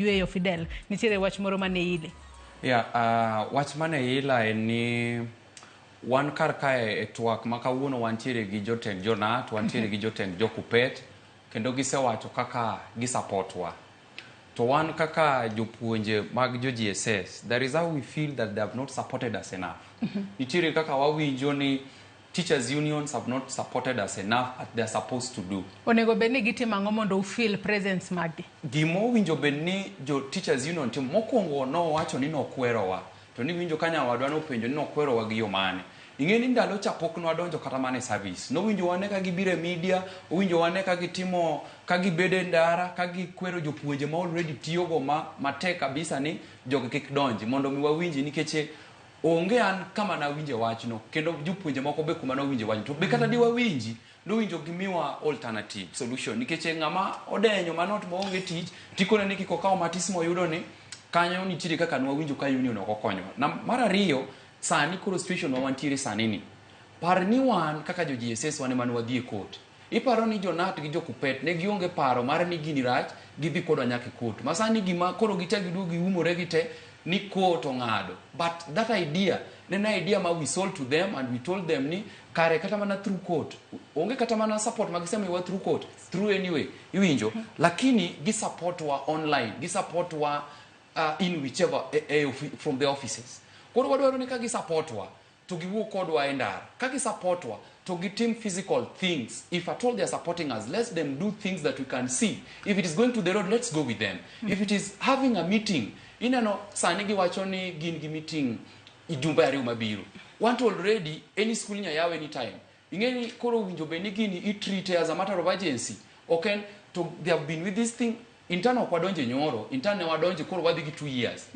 Yueyo Fidel, nitiere wach moro mane ile. Yeah, wach mane ila en ni wan kar kae e twak ma kawuono wantiere gi jotend joNAT, wantiere gi jotend joKUPPET, kendo gisewacho kaka gisupportwa. To wan kaka jopuonje mag jo GSS, there is how we feel that they have not supported us enough. Nitiere kaka wawinjo ni teachers unions have not supported us enough as they are supposed to do. Onego bed ni gitimo ang'o mondo ufeel presence maggi? Gima owinjo bed ni jo teachers union timo mokwongo, nowacho ni nokwerowa, to niwinjo ka nyawadwa nopenjo ni nokwerowa gi yo mane. Ing'e ni ndalo cha pok nwadonjo kata mana e service. Nowinjo wane ka gibiro e media, owinjo wane ka gitimo, ka gibedo e ndara, ka gikwero jopuonje ma already tiyogo ma matek kabisa ni jogi kik donji, mondo mi wawinji, nikech onge an kama nawinje wachno, kendo jopuonje moko be kuma nowinje wachno to be kata di wawinji nowinjo gimiwa alternative solution, nikech ng'ama odenyo manot maonge tich tikone ni kik okaw matis moyudo ni kanyo. Nitiere kaka nwawinjo ka union ok okonyowa. Na mar ariyo, sani koro situation ma wantiere sani ni, par ni wan kaka jo GSS wan ema ne wadhi e court. Iparo ni joNAT gi joKUPPET ne gionge paro mar ni gini rach, gidhi kodwa nyaka e court, ma sani gima koro gichak giduogo giumore gite ni court ong'ado. But that idea ne en idea ma we sold to them and we told them ni kare kata mana through court onge kata mana support ma gisemiyowa through court, through anyway, iwinjo, lakini gi support wa online, gi support wa in whichever from the offices. Koro wadwaro ni ka gi support wa to giwuo kodwa e ndara, ka gi support wa to gitim physical things. If at all they are supporting us, let them do things that we can see. If it is going to the road, let's go with them. If it is having a meeting, ineno sani giwacho ni gin gi meeting jumbe 2 mabiro. Wan to already any school inya yaw anytime. Ing'e ni koro owinjo bed ni gini itreat as a matter of urgency, ok en to they have been with this thing. Intern ok wadonje nyoro, intern ne wadonje, koro wadhi gi 2 years.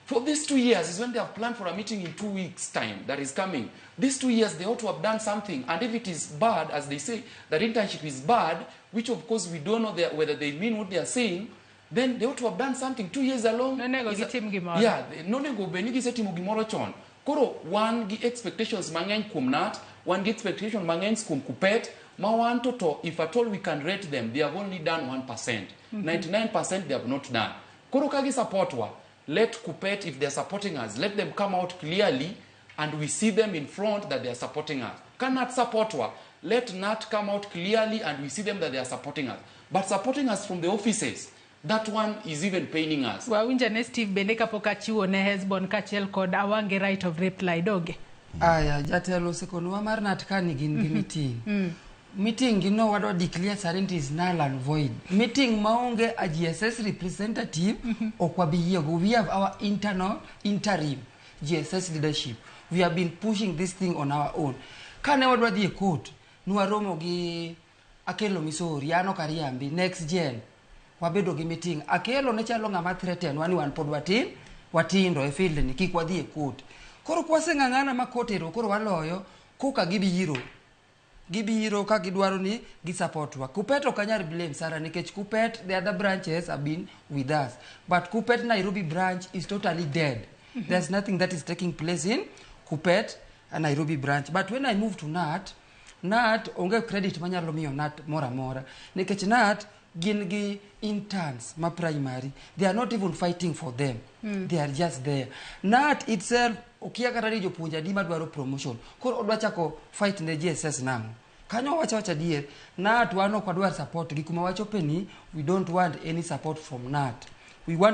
For these 2 years is when they have planned for a meeting in 2 weeks time that is coming. These 2 years they ought to have done something. And if it is bad, as they say that internship is bad, which of course we don't know whether they mean what they are saying, then they ought to have done something 2 years along. Nonego gitim gimoro. Yeah, nonego bed ni gisetimo gimoro chon. Koro wan gi expectations mang'eny kuom NAT, wan gi expectation mang'eny kuom KUPPET, ma wan to if at all we can rate them, they have only done 1%. 99% they have not done. Koro ka gi support wa, let KUPPET, if they are supporting us, let them come out clearly and we see them in front that they are supporting us. Ka NAT support wa, let NAT come out clearly and we see them that they are supporting us. But supporting us from the offices, that one is even paining us. Wawinjo ne Steve bende kapok achiwo ne Hesbon kaachiel kod Awange right of reply doge. Aya, jatelo osekonowa mar NAT ka ni gin gi meeting. Meeting gi no wadwa declare sani it is null and void. Meeting maonge a GSS representative ok wabi yiego. We have our internal interim GSS leadership. We have been pushing this thing on our own. Kane wadwa dhi e court, nwaromo gi Akelo Misori, an ok ariambi, next gen. Wabedo gi meeting. Akelo ne chalo ng'ama threaten wa ni wan pod watin, watindo e field ni kik wadhi e court. Koro kwaseng'ang'ana ma court ero koro waloyo, koka gibiro. Gibiro ka gidwaro ni gisupport wa. KUPPET ok anyal blame Sarah, nikech KUPPET, the other branches have been with us. But KUPPET Nairobi branch is totally dead. There's nothing that is taking place in KUPPET Nairobi branch. But when I move to NAT, NAT onge credit manyalo miyo NAT moro amora. Nikech NAT gin gi interns ma primary. They are not even fighting for them. They are just there. NAT itself okia kata ni jopuonj adi madwaro promotion. Koro odwa chako fight ne GSS nang'o? Kanyo wacho wacho adier, NAT wan ok wadwar support gi kuma wachope ni we don't want any support from NAT. We want